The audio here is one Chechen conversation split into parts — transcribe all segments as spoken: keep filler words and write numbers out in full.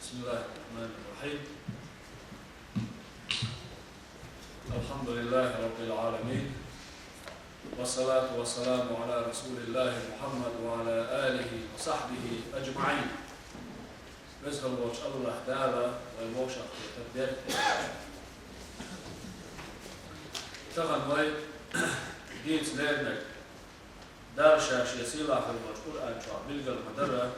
بسم الله الرحمن الرحيم. الحمد لله رب العالمين. والصلاة والسلام على رسول الله محمد وعلى آله وصحبه أجمعين. Веза волчу АллахӀ Дала вай вовшахкхетар дерг. Тахана вай дийца леринарг Дала Ша Шен сийлахь хир волчу Къуръан чохь билгал ма-дарра: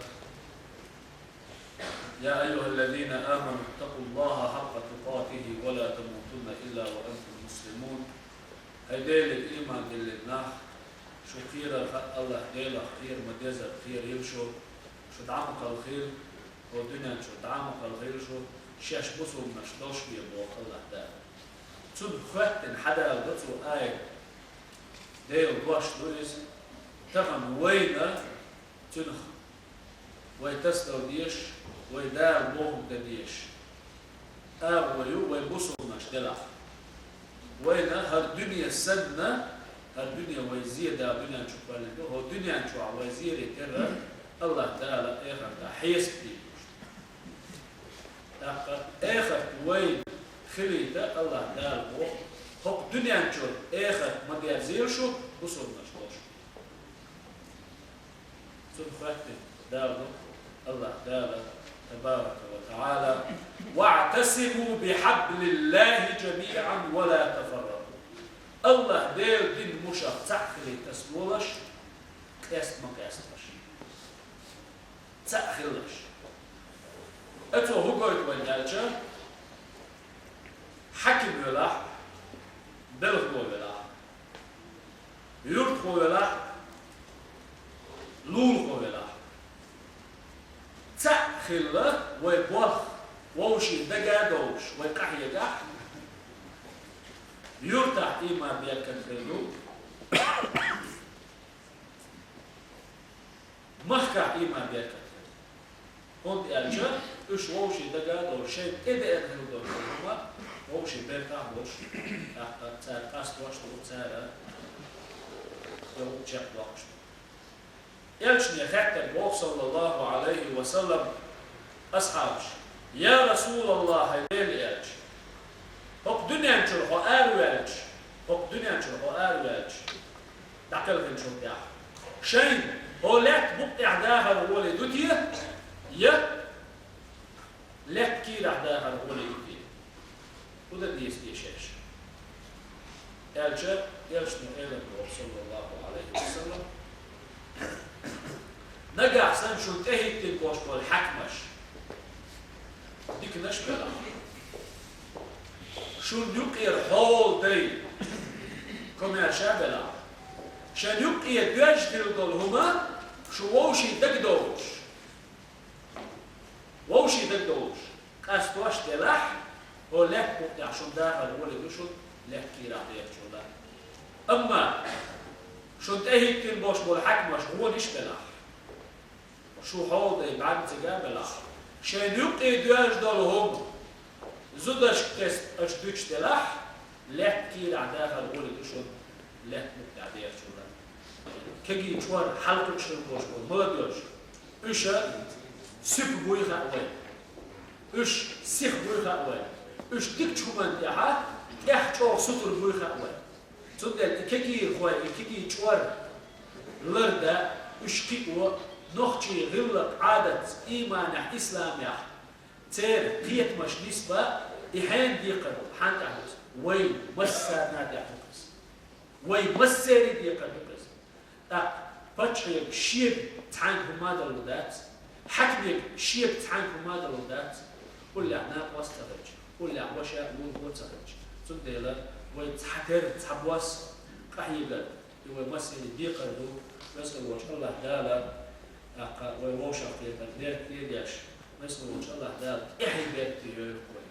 يا أيها الذين آمنوا اتقوا الله حق تقاته ولا تموتن إلا وأنتم مسلمون. ХӀай Деле ийман диллина нах, шу кхерар хаьа АллахӀ Делах, кхера ма-деззара кхерийла шу, шу дӀа ма кхалхийла, хӀокху дуьнен чу дӀа ма кхалхийла шу, шаьш бусулбанаш долуш бен, боху АллахӀ Дала. Цунах хоьттина хьадалла ду цо аят. Делан дош ду иза. Тахана вайна цуьнах вай тасадала дезаш, вай Дала бохург дан дезаш агӀо ю вай бусулбанаш делахь. Вайна хӀара дуьне санна, хӀара дуьне вай зен Дала дуьнен чу кхоьллина ду, хӀокху дуьнен чохь вай зене терра АллахӀ Дала эхартахь хьесап дийр ду. ТӀаккха эхарт вайна хилийта АллахӀ Дала боху, хӀокху дуьнен чуьра эхарт ма-дерзийла шу, бусулбанаш долуш. Цунах хоьттина далла АллахӀ Дала, табарака ва таӀала: واعتصموا بحبل الله جميعا ولا تفرقوا. АллахӀ Делан дин мушах цхьаъ хилийта тасадолаш, къеста ма къесталаш. Цхьаъ хилалаш. Оцо хӀун гойту вайна аьлча, хьаькам велахь, белхало велахь, юьртахо велахь, лулахо велахь, цхьаъ хилла вай болх вовшийн дага а довлуш, вай къахьегахь, юьртахь ийман, беркат хир ду, махкахь ийман, беркат хир ду. ХӀунда аьлча уьш вовшийн дага а довлуш, шайна тӀедеана хир долу хӀума вовшийн бертахь а болуш, тӀаккха цара къастош а ду, цара йовлакх чекхдоккхуш а ду. Элчане хаьттира боху, саллаллаху Ӏалайхи ва саллам, асхьабаш: «Я РасулаллахӀ, хӀай Делан элча, хӀокху дуьнен чуьра хьо араваьлча, хӀокху дуьнен чуьра хьо араваьлча, дӀакхелхинчул тӀаьхьа шайна хьо лаьтта букъа тӀехь дахар гӀоле ду те, я лаьтта кийрахь дахар гӀоле ду те? ХӀун дан деза те шаьш?» Аьлча, элчано элира боху, саллаллаху Ӏалайхи ва саллам: «Нагахь санна шуна тӀехӀиттина болуш болу хьаькамаш диканаш а белахь, шуна юкъера хьолдай, комаьрша а белахь, шайна юккъе доьжна хир долу хӀума шу вовшийн дага довлуш, вовшийн дага довлуш, къастош а делахь, хьо лаьтта букъа тӀехь шуна дахар гӀоле ду шуна, лаьтта кийрахь дехачул а. Амма шуна тӀехӀиттина болуш болу хьаькамаш гӀонаш а белахь, шу хьолдай бӀаьрг цига а белахь, шайна юккъе доьжна долу хӀума зударшка кхеста аша дуьтуш делахь, лаьтта кийрахь дахар гӀоле ду шуна, лаьтта букъа тӀехь дехачул а. Кегий чкъор хьалакхуьуш хир болуш болу молодёжь, уьш сипа буй хаьа вайна, уьш сиха буй хаьа вайна, уьш дикачу хӀуманна тӀехь, тӀех чӀогӀа сутара буй хаьа вайна. Цундела и кегийрхой, и кегий чкъор лардан, уьш кхио нохчийн гӀиллакх-Ӏадатца, ийманехь, исламехь, церан кхетамаш нисбан, и хьенан декхар ду, хьан тӀехь ду иза? Вайн массарна а тӀехь ду иза. Вайн массеран а декхар ду иза. ТӀаккха паччахье шега цхьаьнга хӀума а далур дац, хьаькаме шега цхьаьнга хӀума а далур дац, уллехь накъост а ца хилча, уллехь ваша а, вон а ца хилча. Цундела вай цхьатерра, цхьабосса къахьегар, и вай массеран а декхар ду, веза волчу АллахӀ Дала, тӀаккха вай вовшахкхетар дерг тӀедеш, веза волчу АллахӀ Дала тӀаьхье беркате йойла вай.